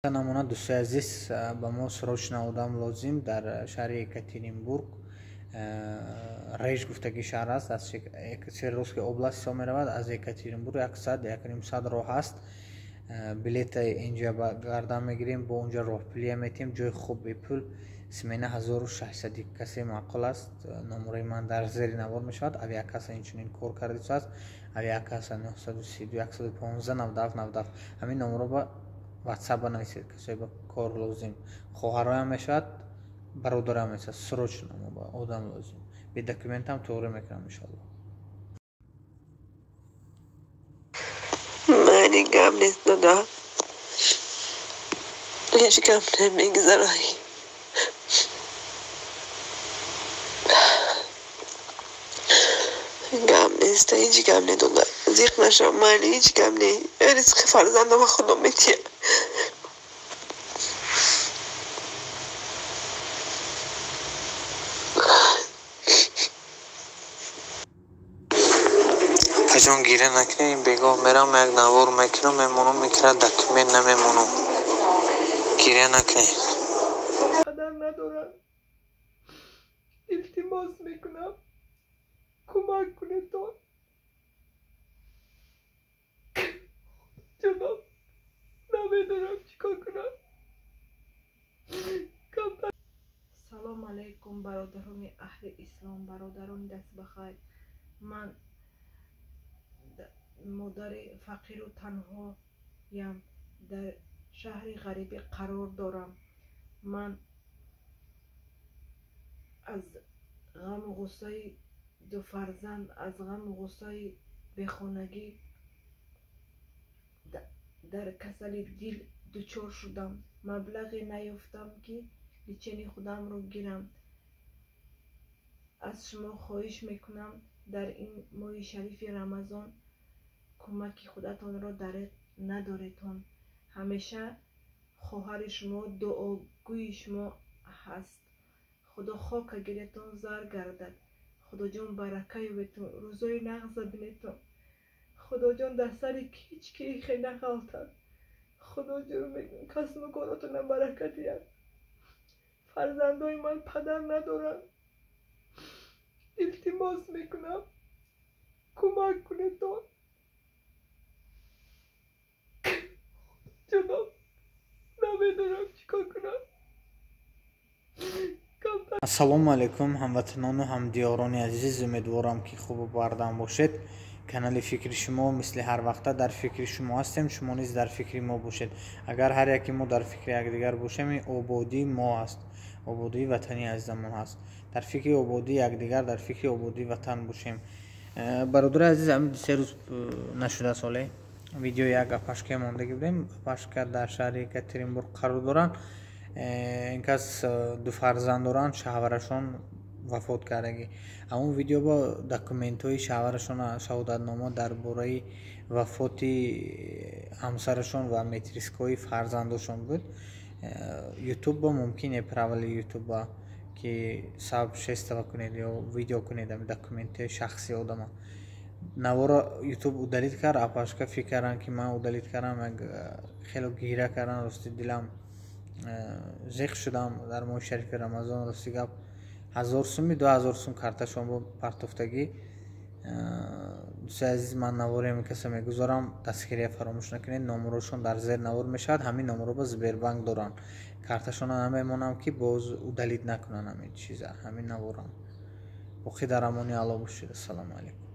Намуна, дӯстои азиз, ба мо срочно одам лозим дар шаҳри Екатеринбург. Реж гуфтаги шаҳр аст, аз Свердловская область ҳисоб меравад. Аз Екатеринбург 1 саат, 1,5 саат роҳ аст. Билета инҷа ба гардан мегирем, бо онҷа роҳпулия метиҳем. Ҷои хуб, бепул, смена 1600. Касе маъқул аст, номерои ман дар зери навор мешавад. Авиакасса инчунин кор кардааст. Авиакасса 932 115 97 97. Ҳамин номеро ба ватсап банависед, касое ба кор лозим. Хоҳароям мешавад, бародарам мешавад. Срочно одам лозим, бе документам тоғрӣ мекунам, иншоалло. Мани гап нест, дада, ҳеҷ гап намегзарай. Гап нест, ҳеҷ гап не, дода, зиқ нашав, майли, ҳеҷ гап не. Ризқи фарзандама Худо метиҳад. Апаҷон, гиря накунед. Бегоҳ мерам, як навор мекунам, мемонам, мекира документ намемонам. Гиря накунед. Падар надорам, илтимос мекунам, кӯмак кунедон, ҷонам. Намедонам чӣ кор кунам. Салом алайкум, бародарони аҳли ислом, бародарони дастбахайр. Ман модари фақиру танҳоям, дар шаҳри ғарибӣ қарор дорам. Ман аз ғаму ғуссаи ду фарзанд, аз ғаму ғуссаи бехонагӣ дар касали дил дучор шудам. Маблағе наёфтам, ки лечение худамро гирам. Аз шумо хоҳиш мекунам, дар ин моҳи шарифи Рамазон кӯмаки худатонро дареғ надоретон. Ҳамеша хоҳари шумо дуогӯи шумо ҳаст. Худо хока гирятон зар гардад. Худоҷон, барака ёбетон, рӯзои нағза бинетон. Худоҷон, дар сари ҳеҷ ки хе нағалтад. Худоҷон, касбу коротона барака диҳад. Фарзандои ман падар надоранд, илтимос мекунам, кӯмак кунедон, ҷонам. Намедонам чӣ кор кунам. Ассалому алайкум, ҳамватанону ҳамдиёрони азиз. Умедворам, ки хубу бардам бошед. Канали «Фикри шумо» мисли ҳар вақта дар фикри шумо ҳастем. Шумо низ дар фикри мо бошед. Агар ҳар яке мо дар фикри якдигар бошем, ин ободии мо аст, ободии ватани азизамон ҳаст. Дар фикри ободии якдигар, дар фикри ободии ватан бошем. Бародари азиз, ҳамин 3 рӯз нашуда соле видеои як апашка мондагӣ будем. Апашка дар шаҳри Екатеринбург қарор доранд. Ин кас ду фарзанд доранд, шавҳарашон вафот кардагӣ. Ҳамон видео бо документҳои шавҳарашон, шаҳодатнома дар бораи вафоти ҳамсарашон ва медпискаҳои фарзандошон буд. Ютуб бо мумкин е, правили ютуба, ки сообщество кунед ё видео кунед ами документҳои шахсии одама. Наворо Ютуб удалить кард. Апашка фикр карданд, ки ман удалить кардам. Хело гиря кардам, рости дилам зиқ шудам. Дар моҳи шарифи Рамазон, рости гап, 1000 суми 2000 сум карташон бо партофтагӣ. Дӯстои азиз, ман навори ҳамин каса мегузорам, дастгирия фаромӯш накунед. Номерошон дар зер навор мешавад. Ҳамин номеро ба Сбербанк доранд. Карташонро намемонам, ки боз удалить накунанд ҳамин чиза, ҳамин наворам. Боқӣ дар амони Алло бошед. Ассалому алайкум.